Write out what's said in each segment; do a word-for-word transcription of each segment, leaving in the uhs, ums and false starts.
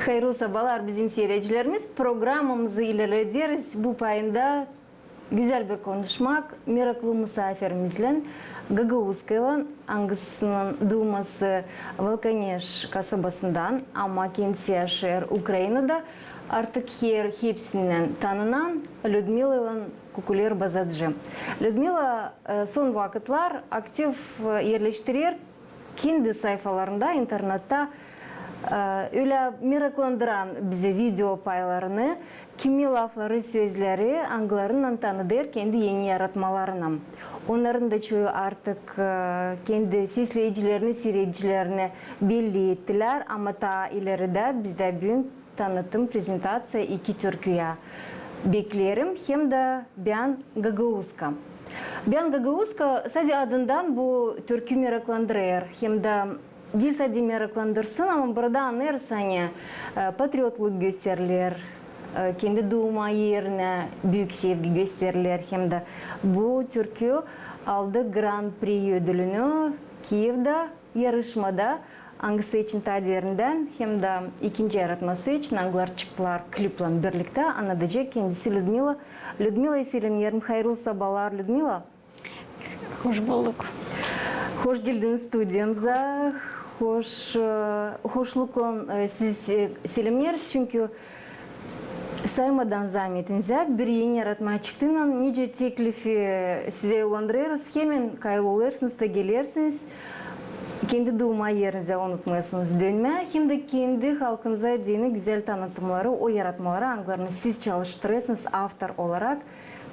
Hayırlı sabalar, bizim siiredicilerimiz. Programamızı ilerlederiz. Bu payında gözäl bir konuşmak meraklı musaafirimiznän, gagauzkadan, angısının duuması Valkaneş kasabasından, ama kendisi yaşêêr Ukrainada, artık her hepsindän tanınan Lüdmilaylan Kukuler-Bazadze. Lüdmila, e, son vakıtlar aktiv, e, erleştirer kendi sayfalarında internettä, e, ölä meraklandıran bizi video paylarını, kimi lafları, sözleri, angılarınnan tanıdêr kendi eni yaratmalarını. Onnarın da çoyu artık, e, kendi sesleyicilerini, siiredicilerini belli ettilär, ama taa ileridä bizdä büün tanıtım, prezentaţiya iki türküyä bekleerim, hem dä "Bän gagauzka". "Bän gagauzka" sade adından bu türkü meraklandırêr, hem dä diil sade meraklandırsın, ama burada annêêrız, ani, e, patriotluk gösteriler, e, kendi duuma erinä büük sevgi gösteriler, hem dä bu türkü aldı Grand Prix ödülünü Kievdä yarışmada, angısı için taa derindän hem dä ikinci yaratması için, angıları çıktılar kliplän birliktä, annadacek kendisi Lüdmila. Lüdmila, selemneerim, hayırlı sabalar, Lüdmila. Hoş bulduk. Hoş geldiniz studiyamıza. Hoş, e, hoşluklan, e, sizi, e, selemneeriz, çünkü saymadan zaametinizä, bir eni yaratmaa çıktıynan, nicä teklifi sizä yollandırêrız, hemen kayıl olêrsınız da gelersiniz. Kendi duuma erinizä unutmêêrsınız dönmää, hem dä kendi halkınıza deyni gözäl tanıtımları, o yaratmaları, angılarını siz çalıştırêrsınız avtor olarak,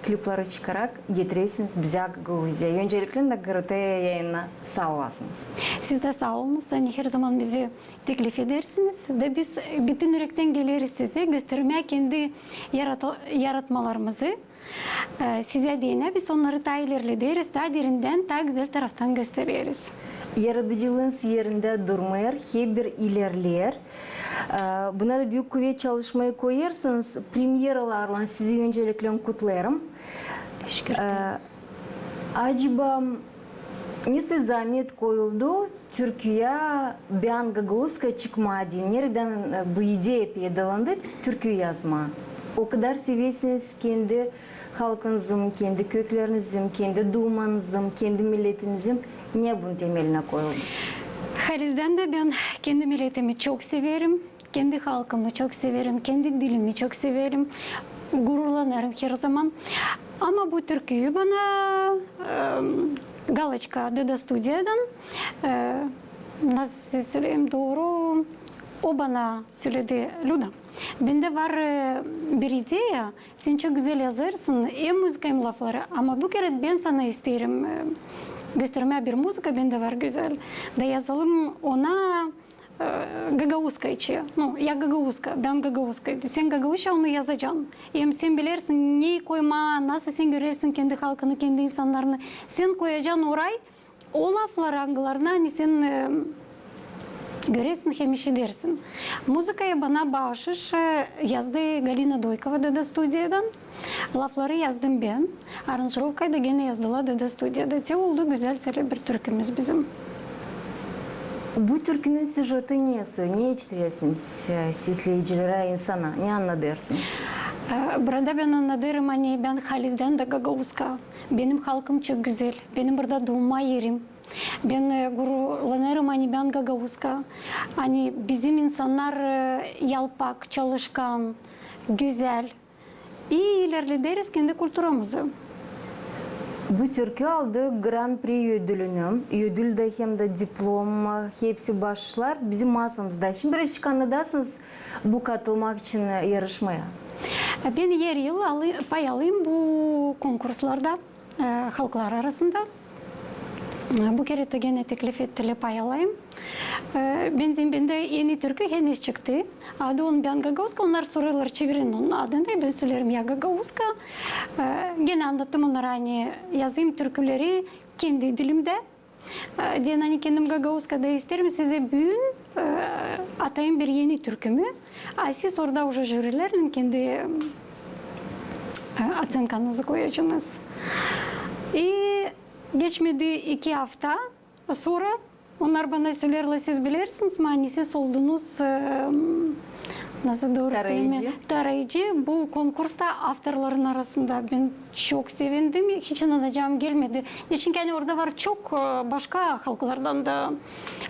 klipleri çıkarak getirersiniz bizä, Gagauziyaya. Öncelikle dä GRT yayınına saa olasınız. Siz dä saa olunuz, ani herzaman bizi teklif edersiniz. Da biz bütün ürektän geleriz sizä göstermää kendi yarat-, yaratmalarımızı. E, sizä deyni biz onnarı taa ilerlederiz, taa derindän, taa gözäl taraftan göstereriz. Yaradıcılıınız erindä durmêêr, hep bir ilerleer. E, buna da büük kuvet çalışmaya koyêrsınız. Premyeralarlan sizi öncelikle kutlêêrım. Teşekkür ederim. E, acaba nesoy zaamet koyuldu türküyä "Bän gagauzka" çıkmaa deyni? Neredän, e, bu ideya peydalandı türkü yazmaa? O kadar seversiniz kendi halkınızı, kendi köklerinizi, kendi duumanızı, kendi milletinizi. Ne bunun temelinä koyuldu? Halizdän dä bän kendi milletimi çok severim. Kendi halkımı çok severim, kendi dilimi çok severim. Gururlanêrım herzaman. Ama bu türküyü bana, e, Galoçka Dede Studiyadan, e, nasıl söleyim dooru, o bana söledi: "Lüda, bendä var, e, bir ideya, sän çok gözäl yazêrsın, hem muzıka, hem lafları. Ama bu kerä bän sana isteerim, e, göstermää bir muzıka, bendä var gözäl. Da yazalım ona, e, gagauzka için. Nu, ya gagauzka, bän gagauzka. Sän gagauzça onu yazacan. Hem sän bilersin, neyi koymaa, nasıl sän görersin kendi halkını, kendi insannarını. Sän koyacan orayı o lafları, angılarını, ani sän, e, görersin hem işidersin." Muzıkayı bana baaşış, e, yazdı Galina Doykova Dede Studiyadan. Lafları yazdım bän. Aranjirovkayı da genä yazdılar Dede Studiyada. Te oldu gözäl, sade bir türkümüz bizim. Bu türkünün süjetı nesoy, ne işidersiniz, e, sesleyicilerä, insana, ne annadêrsınız? E, burada bän annadêrım, ani bän halizdän dä gagauzka. Benim halkım çok gözäl. Benim burada duuma erim. Bän, e, gururlanêrım, ani bän gagauzka. Ani bizim insannar, e, yalpak, çalışkan, gözäl. İi ilerlederiz kendi kulturamızı. Bu türkü aldı Grand Prix ödülünü. Ödül dä hem dä diplom, hepsi baaşışlar bizim masamızda. Şindi birazcık annadasınız bu katılmak için yarışmaya? Bän her yıl alı-, pay alêrım bu konkurslarda, e, halklar arasında. E, bu kerä dä genä teklif ettilär pay alayım. E, bän deyni, bendä eni türkü henüz çıktı. Adı onun "Bän gagauzka", onnar sorêrlar, çevirin onun adını, bän söleerim "Ya gagauzka". E, genä annattım onnara, ani yazayım türküleri kendi dilimdä. E, deyni, ani kendim gagauzka da isteerim sizä büün, e, atayım bir eni türkümü. A siz orada uje jürilärlän kendi, e, oţenkanızı koyacanız. İ geçmedi iki afta sora Onnar bana söleerlär, siz bilersiniz mi, ani siz oldunuz, e, nasıl dooru sölemää, tarayıcı bu konkursta avtorların arasında. Bän çok sevindim. Hiç inanacağım gelmedi. Neçin ki, ani orada var çok, e, başka halklardan da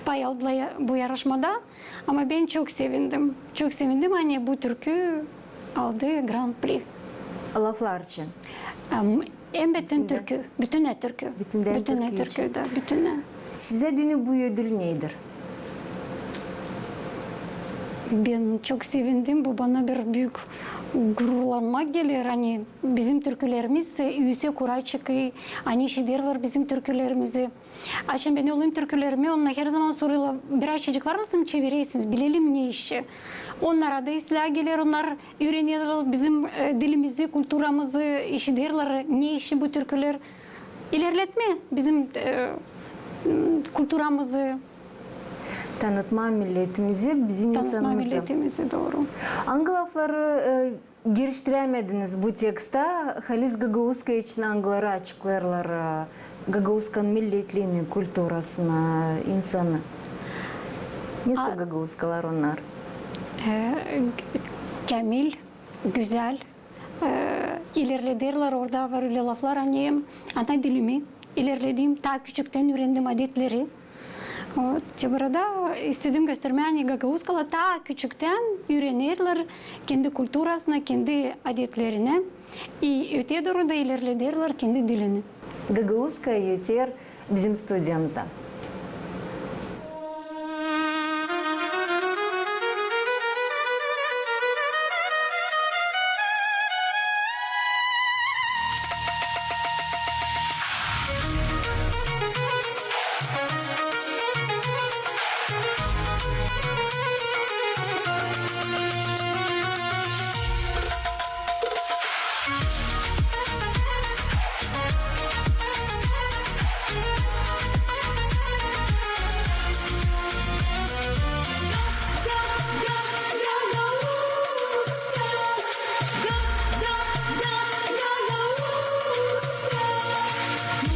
pay aldılar ya-, bu yarışmada. Ama bän çok sevindim. Çok sevindim, ani bu türkü aldı Grand Prix. Laflar için. Em, elbettä türkü. Bütünnä türkü. Bütünnä türkü için. Bütünnä türkü, da, bütünnä. Sizä deyni bu ödül nedir? Bän çok sevindim. Bu bana bir büük gururlanmak geler, ani bizim türkülerimiz, e, üüse kuray çıkêr, ani işiderlär bizim türkülerimizi. Açan bän yollayım türkülerimi, onnar herzaman sorêrlar, birazçıcık var mısınız, çevirersiniz, bilelim ne işi. Onnara da islää geler, onnar üürenerlär bizim, e, dilimizi, kulturamızı, işiderlär, ne işi bu türkülär. İlerletmää bizim, e, m, kulturamızı. Tanıtmaa milletimizi, bizim insanımızı. Tanıtmaa milletimizi, dooru. Angı lafları, e, giriştirämediniz bu teksta, halis gagauzka için, angıları açıklêêrlar, e, gagauzkanın milletliini, kulturasını, insanı? Nesoy gagauzkalar onnar? E, käämil, gözäl, e, ilerlederlär, orada var ölä laflar, ani ana dilimi ilerledim, taa küçüktän üürendim adetleri. O, te burada istedim göstermää, ani gagauzkalar taa küçüktän üürenerlär kendi kulturasını, kendi adetlerinä. İ öte dooru da ilerlederlär kendi dilini. Gagauzka öter bizim studiyamızda. Gagauzka, gagauzka, gagauzka.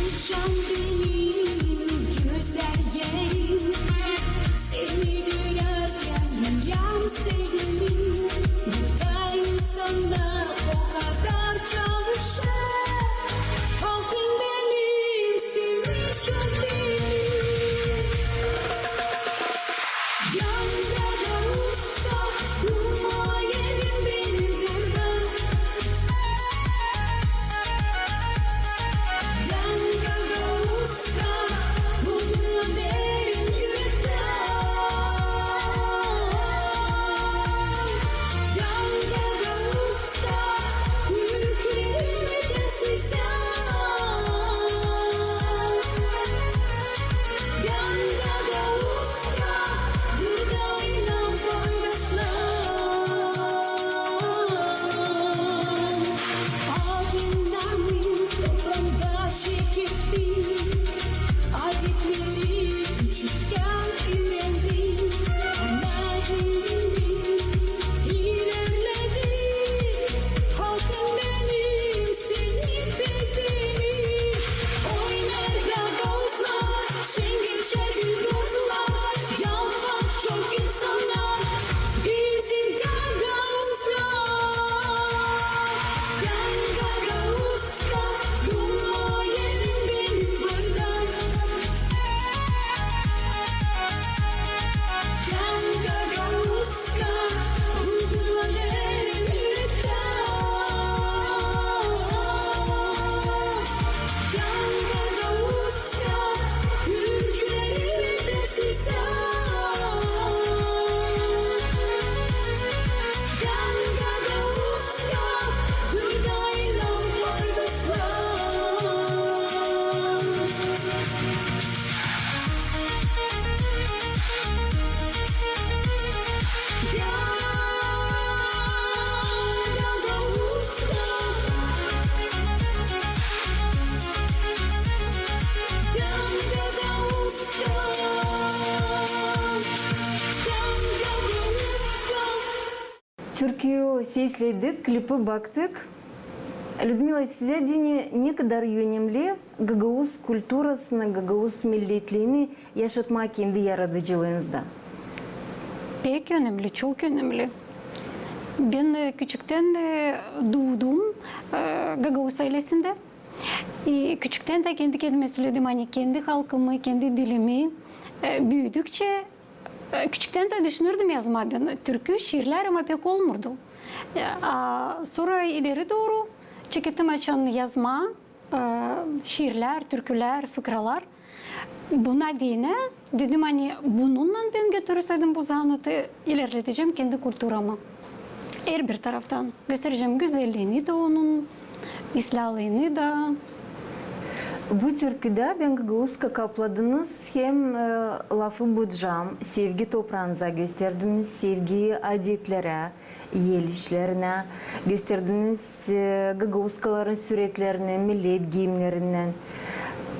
Uçan benim gözälceim, seni duyarkän yüreem sevindi. Burada insannar o kadar çalışêr, halkım benim, seni çok benim. Gagauzka, duuma erim benim burada. Gagauzka, bu burada benim yürektä. Gagauzka, türkülerimi de sizä. Gagauzka, burada inan koymasına. Adınnan topraamda çekettim, adetleri küçüktän üürendim. Ana dilimi ilerledim, halkım benim, seni pek benim. Oynar gagauzlar, şen geçer gagauzlar, yalvar çok insannar bizim gagauzlar. Gagauzka, duuma erim benim burada. Gagauzka, bu burada benim yürektä. Gagauzka, türkülerimi de sizä. Gagauzka, burada inan koymasına. Türküyü sesledik, klipi baktık. Lüdmila, sizä deyni, ne kadar önemli gagauz kulturasını, gagauz milletliini yaşatmaa kendi yaradıcılıınızda? Pek önemli, çok önemli. Bän, e, küçüktän, e, duudum, e, gagauz aylesindä. E, küçüktän dä kendi-kendimä söledim, ani kendi halkımı, kendi dilimi, e, büüdükçä, e, küçüktän dä düşünürdüm yazmaa bän türkü, şiirlär, ama pek olmurdu. E, a sora ileri dooru çekettim açan yazmaa, e, şiirlär, türkülär, fıkralar. Buna deyni dedim, ani bununnan bän götürseydim bu zanaatı, ilerledecäm kendi kulturamı. Herbir taraftan. Gösterecäm güzelliini dä onun, islääliini dä. Bu türküdä bän gagauzka kapladınız hem, e, lafı budjam, sevgi topraanıza gösterdiniz, sevgi adetlerä, el işlerinä, gösterdiniz, e, gagauzkaların süretlerini, millet giimnerinnän.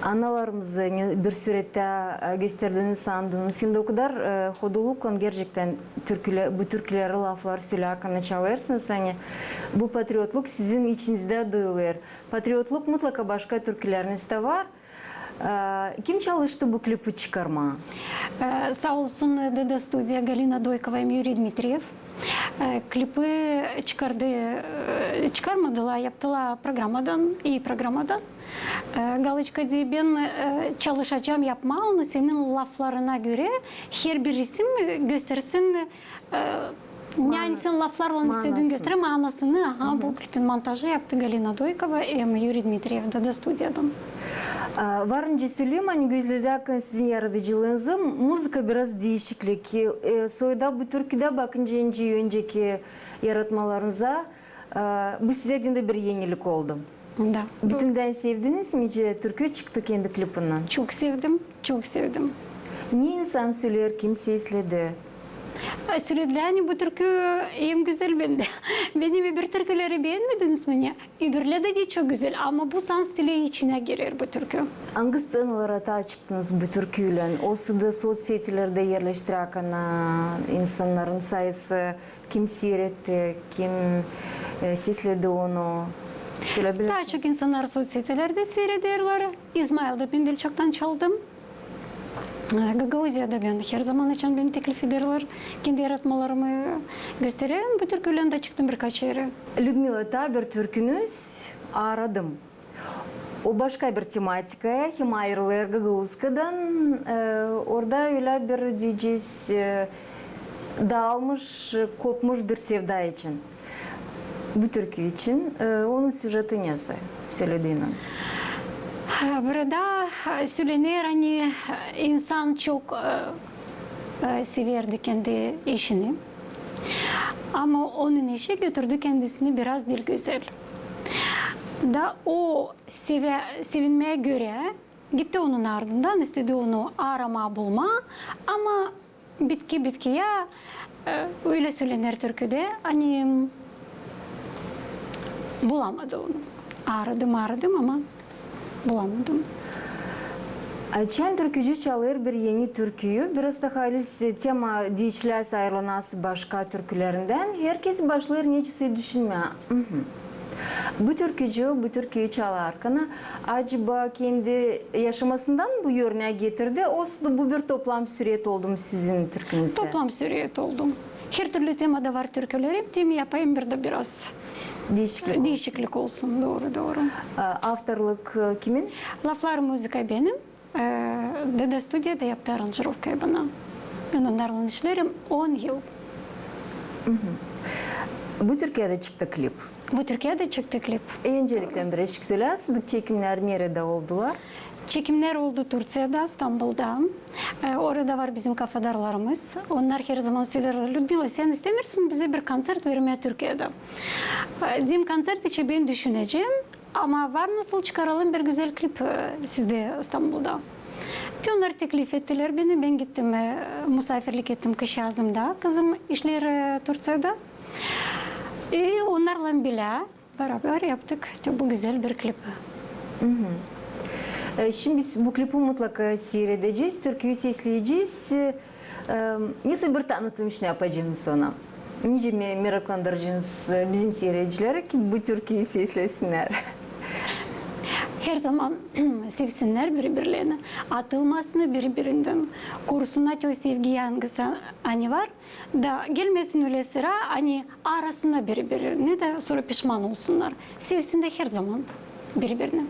Analarımızı ne, bir süretä, e, gösterdiniz, andınız. Şindi o kadar, e, hodulluklan gerçektän türkülä-, bu türküleri, lafları sölärkän çalêrsınız, ani bu patriotluk sizin içinizdä duyulêr. Patriotluk mutlaka başka türkülerinizä dä var. E, kim çalıştı bu klipi çıkarmaa? E, saa olsun, e, Dede studiya, Galina Doykova hem Yuriy Dmitriyev. E, klipi çıkardı, e, çıkarmadılar, yaptılar programmadan, ii programmadan. E, galoçka deyni, bän, e, çalışacam yapmaa onu senin laflarına görä, herbir isim, e, göstersin, e, ne ani sän laflarlan istedin gösterä, maanasını. Aha, bu klipin montajı yaptı Galina Doykova hem Yuriy Dmitriyev Dede studiyadan. E, var nicä söleyim, ani gözlärkän sizin yaradıcılıınızı, muzıka biraz diişiklik. E, soyda bu türküdä bakınca nicä önceki yaratmalarınıza, e, bu sizä deyni bir enilik oldu. Da. Bütündän sevdiniz mi nicä türkü çıktı kendi klipinnän? Çok sevdim, çok sevdim. Ne insan söleer, kim sesledi? E, sölediler, ani bu türkü en güzel bendä. Benim öbür türküleri beenmediniz mi ne? Öbürleri dä çok güzel, ama bu sans stili içinä girer bu türkü. Angı sţenalara taa çıktınız bu türküylän? O sırada soţsetilerdä erleştirärkän, e, insannarın sayısı, kim siiretti, kim, e, sesledi onu, söläbilersiniz? Taa çok insannar soţsetilerdä siirederlär. İzmaildä bän diil çoktan çaldım. E, Gagauziyada bän her zaman, açan beni teklif ederlär kendi yaratmalarımı göstererim. Bu türküylän dä çıktım birkaç erä. Lüdmila, taa bir türkünüz "Aaradım". O başka bir tematikaya hem ayırılêr gagauzkadan, e, orada ölä bir, deyecez, e, daalmış, kopmuş bir sevda için. Bu türkü için, e, onun süjeti ne soy, sölediinän? Burada, e, sölener, ani insan çok, e, e, severdi kendi eşini. Ama onun eşi götürdü kendisini biraz diil gözäl. Da o seve-, sevinmää görä gitti onun ardından, istedi onu aaramaa, bulmaa, ama bitki bitkiyä, e, ölä sölener türküdä, ani bulamadı onu. Aaradım, aaradım, ama bulamadım. Açan türkücü çalêr bir eni türküyü, biraz taa halis tema diişiläsi, ayırılanası başka türkülerindän, herkez başlêêr neçin düşünmää. Mhm. Bu türkücü bu türküyü çalarkan, acaba kendi yaşamasından bu örnää getirdi, osa bu bir toplam süret oldu mu sizin türkünüzdä? Toplam süret oldu. Her türlü temada var türkülerim, deyim, yapayım bir dä biraz diişiklik olsun. Diişiklik olsun, dooru, dooru. E, avtorluk, e, kimin? Laflar, muzıka benim. E, Dede studiyada yaptı aranjirovkayı bana. Bän onnarlan işleerim on yıl. Mhm. Bu türküyä dä çıktı klip. Bu türküyä dä çıktı klip. Öncelikle bir eşik sölärsiz, çekimnär neredä oldular? Çekimnär oldu Turţiyada, İstanbulda. E, orada var bizim kafadarlarımız. Onnar her zaman söleerlär: "Lüdmila, sän istämeersin bizä bir koncert vermää Türkiyedä?" E, deyim, koncert için bän düşünecäm. Ama var nasıl çıkaralım bir gözäl klip, e, sizdä İstanbulda. Te onnar teklif ettilär beni, bän gittim, e, musaafirlik ettim kızçaazımda, kızım işleer, e, Turţiyada. E, onnarlan bilä barabar yaptık te bu gözäl bir klipi. Mhm. E, şindi biz bu klipi mutlaka siiredecez, türküyü sesleyecez. E, e, nesoy bir tanıtım işini yapacez sora. Nicä me-, meraklandıracenız, e, bizim siiredicileri, ki bu türküyü seslesinnär? Herzaman sevsinnär biri-birlerini, atılmasınnar biri-birindän, korusunnar o sevgiyi, angısı ani var, da gelmesin ölä sıra, ani aarasınnar biri-birini da sora pişman olsunnar. Sevsinnär herzaman biri-birini.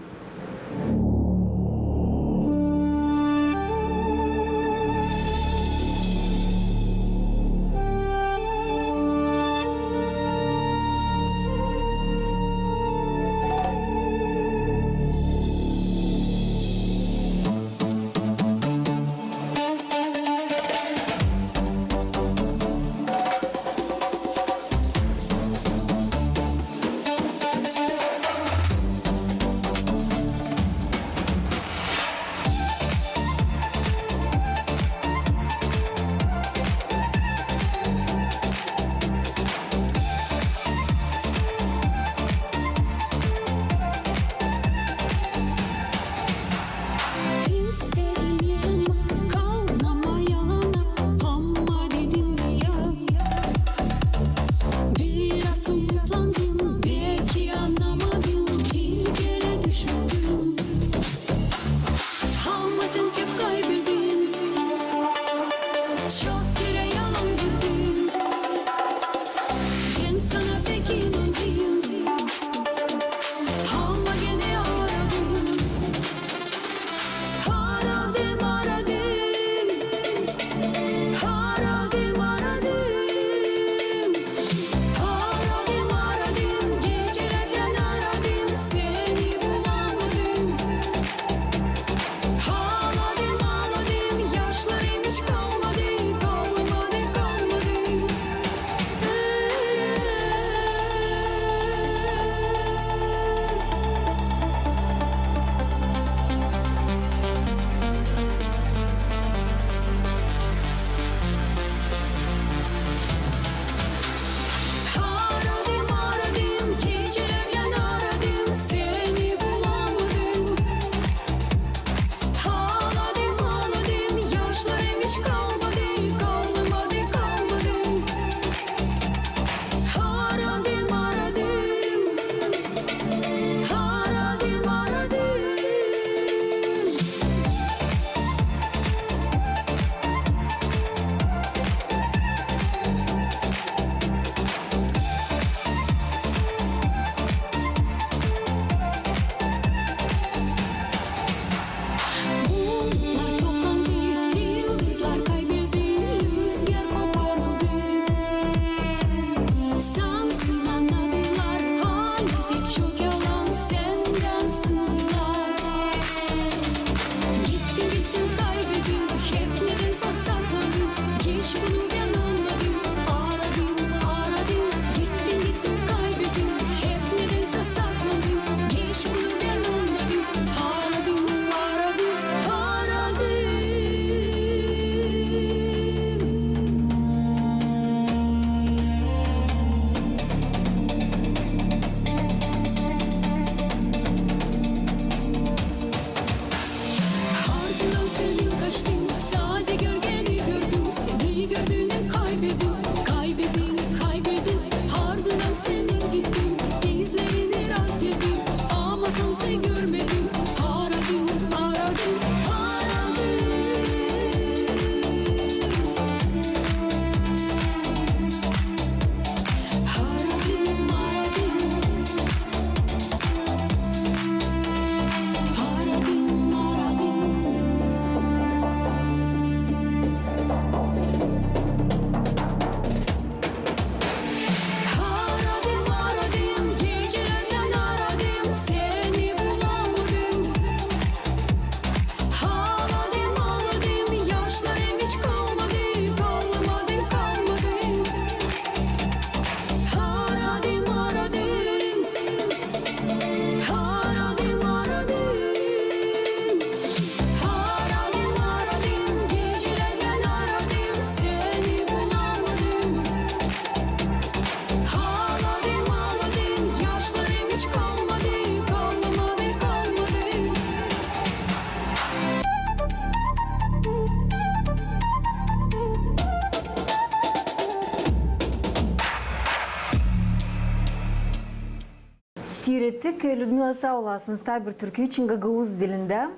Siirettik, Lüdmila, saa olasınız, taa bir türkü için gagauz dilindä.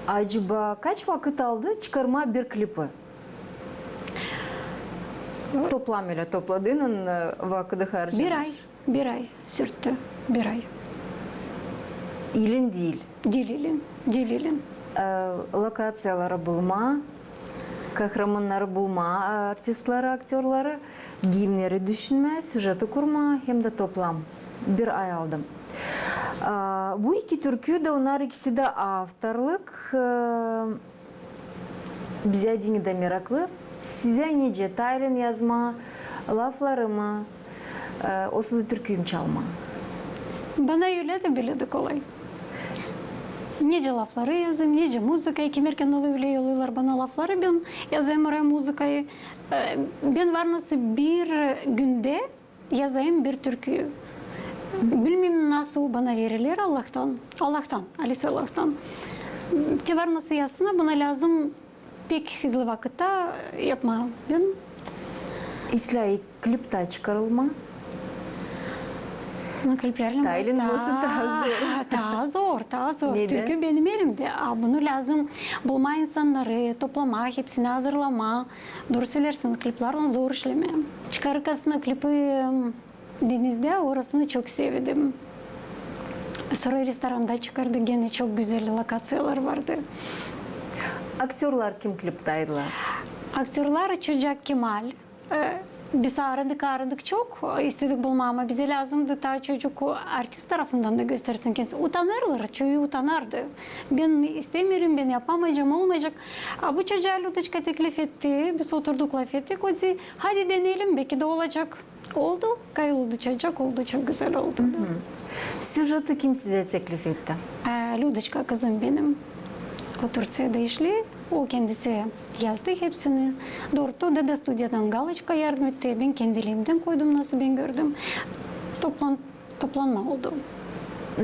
Acaba kaç vakıt aldı çıkarmaa bir klipi? Toplam ölä topladınız, e, vakıdı harcadınız. Bir ay, bir ay sürttü, bir ay. İlin diil. Diil ilin, diil ilin. E, lokaţiyaları bulmaa, kahramannarı bulmaa, artistleri, aktörleri, giimneri düşünmää, süjeti kurmaa hem dä toplam bir ay aldı. E, bu iki türkü dä, onnar ikisi dä avtorluk, e, bizä deyni dä meraklı. Sizä nicä, taa ilin yazmaa, lafları mı, e, osa da türkü mü çalmaa? Bana ölä dä bölä dä kolay. Nicä lafları yazêrım, nicä muzıkayı, kim erkän olêr, ölä yollêêrlar bana lafları, bän yazêrım oraya muzıkayı. E, bän var nasıl bir gündä yazêrım bir türkü. Bilmeerim, nasıl bana veriler Allahtan. Allahtan, alisi Allahtan. Te var nasıl yazsın, bana lääzım pek hızlı vakıtta yapmaa. Bän... İslää klip taa çıkarılmaa? Taa ilin olsun taa zor. Taa zor, taa zor. Nedän? Türkü benim elimdä, a bunu lääzım bulmaa insannarı, toplamaa, hepsini hazırlamaa. Dooru söleersiniz, kliplär zor işlemää. Çıkarırkasına klipi, em, denizdä, orasını çok sevdim. Sora restoranda çıkardık, genä çok gözäl lokaţiyalar vardı. Aktörlar kim kliptaydılar? Aktörlar Çocak Kemal. E, biz aradık, aradık çok, istedik bulmaa, ama bizä lääzımdı taa çocuk artist tarafından da göstersin kendisi. Utanêrlar, çoyu utanardı. Bän istemeerim, bän yapamayacam, olmayacak. A bu çocuğa Lüdaçka teklif etti, biz oturduk, lafettik, o dedi, hadi deneyelim, beki dä olacak. Oldu, kayıldı çocuk, oldu, çok gözäl oldu da. Süjeti kim sizä teklif etti? E, Lüdaçka kızım benim. O Turţiyada işleer, o kendisi yazdı hepsini. Dooru, Dada studiyadan Galoçka yardım etti, bän kendiliimdän koydum, nasıl bän gördüm. Toplan-, toplanma oldu.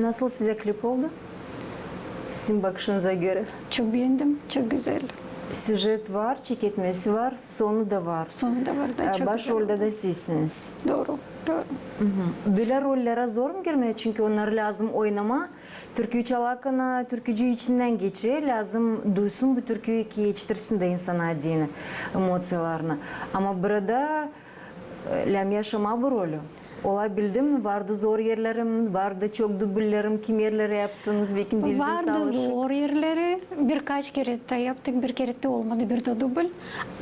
Nasıl sizä klip oldu? Sizin bakışınıza görä. Çok beendim, çok gözäl. Süjet var, çeketmesi var, sonu da var. Sonu da var da, e, çok gözäl oldu. Başroldä dä sizsiniz. Dooru, dooru. Bölä rollerä zor mu girmää, çünkü onnarı lääzım oynamaa. Türküyü çalarkan türkücü içindän geçirer, lääzım duysun bu türküyü, ki etiştirsin dä insana deyni, emoţiyalarını. Ama burada, e, lääzım yaşamaa bu rolü. Olabildi mi? Vardı zor erleri mi? Vardı çok dublleri mi? Kim erleri yaptınız? Bekim diildiniz alışık. Vardı zor erleri. Birkaç kerä dä yaptık, bir kerä dä olmadı bir dä dubl.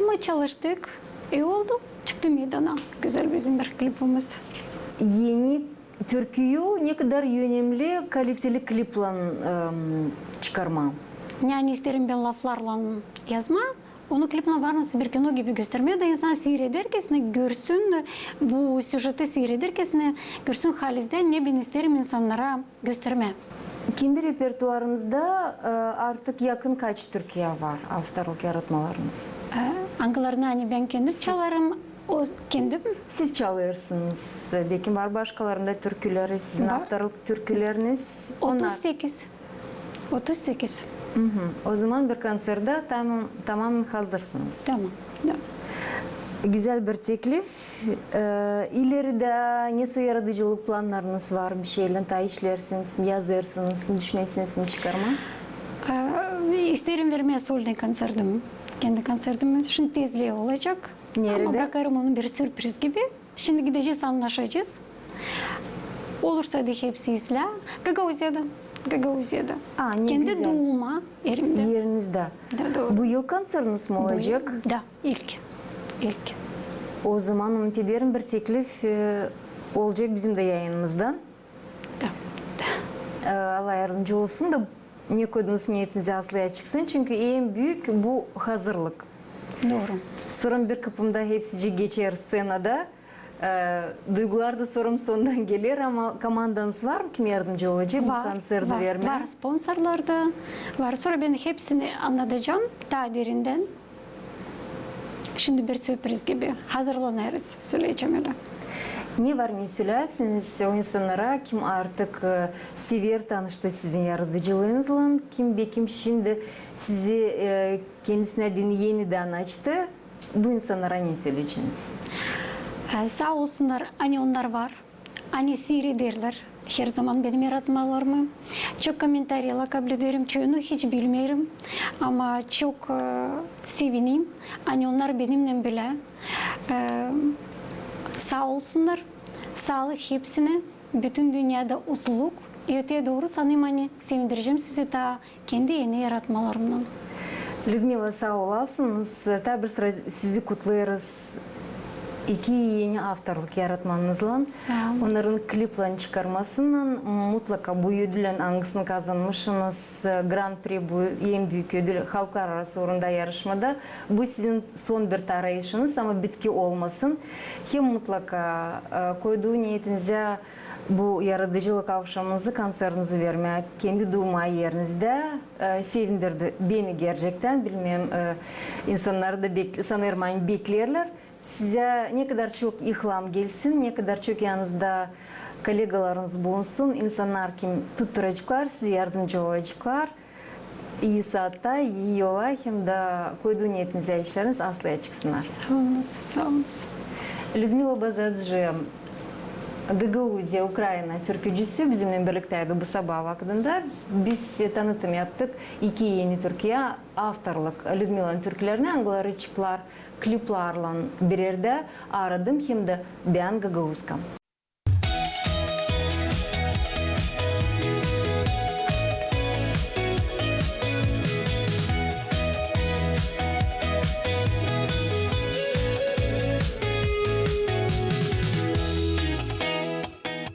Ama çalıştık, i oldu. Çıktı meydana. Gözäl bizim bir klipimiz. Eni türküyü ne kadar önemli kaliteli kliplän, em, çıkarmaa. Yani isteerim bän laflarlan yazmaa, onu kliplän var nasıl bir kino gibi göstermää da insan siirederkesini görsün, bu süjeti siirederkesini görsün halizdän, ne bän isteerim insannara göstermää. Kendi repertuarınızda, e, artık yakın kaç türküyä var avtorluk yaratmalarınız? E, angılarını, ani bän kendim çalêrım, o kendim. Siz çalêrsınız, e, bekim var başkalarında türküleri, sizin avtorluk türküleriniz. Var. Otuz sekiz. Otuz sekiz. O zaman bir konsertä tamam, tamam hazırsınız. Tamam, da. Gözäl bir teklif. E, ileridä nesoy yaradıcılık plannarınız var? Bişeylän taa işleersiniz mi, yazêrsınız mı, düşünersiniz mi çıkarmaa? E, isteerim vermää solnıy konsertimi. Kendi konsertimi. Şindi tezlää olacek. Neredä? Ama brakêrım onu bir sürpriz gibi. Şindi gidecez, annaşacez. Olursa da hepsi islää. Gagauziyada. Gagauziyada. A, ne gözäl. Kendi duuma erimdä. Erinizdä. Da, dooru. Bu yıl konsertiniz mi olacek? Bu yıl, da, ilk. İlk. O zaman, umut ederim, bir teklif, e, olacek bizim dä yayınımızdan. Da. E, Allah yardımcı olsun da ne koydunuz neetinizä, aslıya çıksın, çünkü en büük bu hazırlık. Dooru. Sora bir kıpımda hepsicik geçer sţenada. E, duygular da sora sondan geler, ama komandanız var mı, kim yardımcı olacek bu konserti vermää? Var, var. Var sponsorlar da, var. Sora bän hepsini annadacam taa derindän. Şindi bir sürpriz gibi hazırlanêrız, söleyecäm ölä. Ne var ne sölärsiniz o insannara, kim artık, e, sever tanıştı sizin yaradıcılıınızlan, kim bekim şindi sizi, e, kendisinä deyni enidän açtı, bu insannara ne söleyeceniz? E, saa olsunnar, ani onnar var, ani siirederlär, Herzaman benim yaratmalarımı çok kommentariyalar kablederim, çoyunu hiç bilmeerim, ama çok e, sevinerim, ani onnar benimnän bilä. E, saa olsunnar, saalık hepsinä, bütün dünnedä usluk. Öteyä dooru sanêrım, ani sevindirecäm sizi taa kendi eni yaratmalarımnan. Lüdmila, saa olasınız. Taa bir sıra sizi kutlêêrız iki eni avtorluk yaratmanızlan. Onnarın kliplän çıkarmasınnan. Mutlaka bu ödüllän, angısını kazanmışınız, Grand Prix, bu en büük ödül halklararası uurunda yarışmada. Bu sizin son bir tarayışınız, ama bitki olmasın. Hem mutlaka e, koyduunuz neetinizä bu yaradıcılık avşamınızı, konsertinizi vermää kendi duuma erinizdä. E, sevindirdi beni gerçektän. Bilmeerim, e, insannarı da bek-, sanêrım, ani bekleerlär. Sizä ne kadar çok ilham gelsin, ne kadar çok yanınızda kollegalarınız bulunsun, insannar, kim tutturaceklar sizi, yardımcı olaceklar. İi saatta, ii yola, hem dä koyduunuz neetinizä işleriniz aslaya çıksınnar. Saa olunuz, saa olunuz. Lüdmila Bazadze, Gagauziya, Ukraina türkücüsü, bizimnän birliktäydi bu sabaa vakıdında. Biz tanıtım yaptık iki eni türküyä avtorluk Lüdmilanın türkülerindän, angıları çıktılar kliplarlan bir erdä, Aaradım hem dä Bän gagauzka.